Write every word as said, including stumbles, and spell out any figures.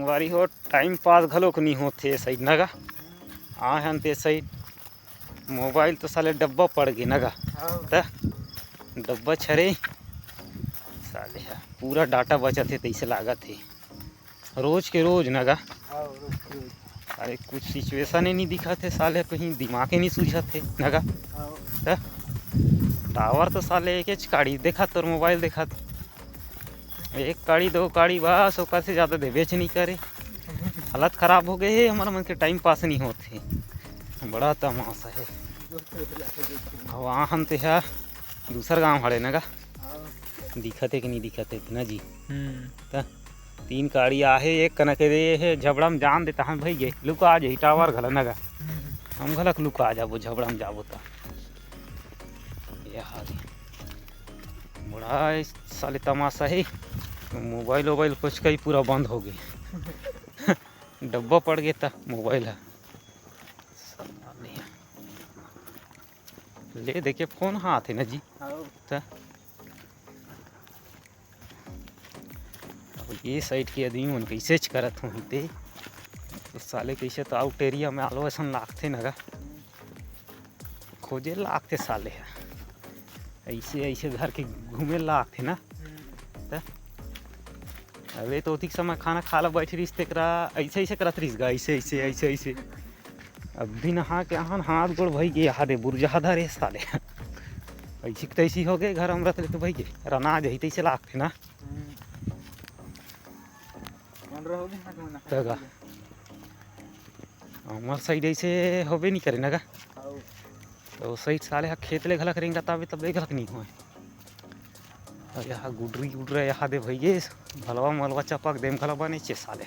संगवारी हो, time pass घलोक नहीं होथे ए side न गा। आए हन ते side, मोबाइल तो साले डब्बा पड़ गे न गा। त डब्बा छरे साले ह, पूरा डाटा बचत हे तइसे लागत हे। रोज के रोज न गा। अरे कुछ सिचुएशन ही नहीं दिखत हे साले, कहीं दिमाग ही नहीं सूझत हे न गा। त टावर तो साले एकेच काड़ी देखत, तोर मोबाइल देखत, एक काड़ी दो काड़ी बस, ओकर से ज्यादा देबेच नहीं करे। हालत खराब हो गए हे, हमर मन के टाइम पास नहीं होत हे। बड़ा तमाशा हे। अब आए हन ते हा दूसर गांव हरे न गा। दिखत हे कि नहीं दिखत हे ना जी? हम्म। त तीन काड़ी आहे, एक कनक दे हे, झबड़ा में जान देता हन भई गे, लुका जाही टावर घला न गा। हम घलक लुका जाबो, झबड़ा में जाबो त। ये हाल हे। बड़ा साले तमाशा हे, मोबाइल वोबाइल कुछ कई पूरा बंद हो गए। डब्बा पड़ गए त मोबाइल है। ले देखे फोन हाथ है ना जी। त अब ये side के आदमी मन कइसेच करत होही ते। तो साले कइसे तो आउट एरिया में आलो असन लागथे न गा। खोजे लागथे साले ह। अइसे, अइसे घर के घूमे लागथे ना। त अबे तो ओतिक समय खाना खा ला बैठ रिस तेकरा, अइसे, अइसे करत रिस गा, अइसे, अइसे, अइसे, अइसे। अब भी नहा के आहन, हाथ गोड़ भई गे, हादे बुरजा धरे साले। अइसी के तइसी हो गए, घर अमरत ले तो भई गे, रना जही तइसे लागथे ना। हम्म। मन रहो भी हाथ में ना। तगा। हमर side अइसे होबे नहीं करे ना गा। आओ। तो side साले हा खेत ले घलक रेंगत आवे, तब ले घलक नहीं होए। अउ यहाँ गुडरी उडरा यहाँ दे भई गे, भलवा मलवा चपक देम घला बने चे साले।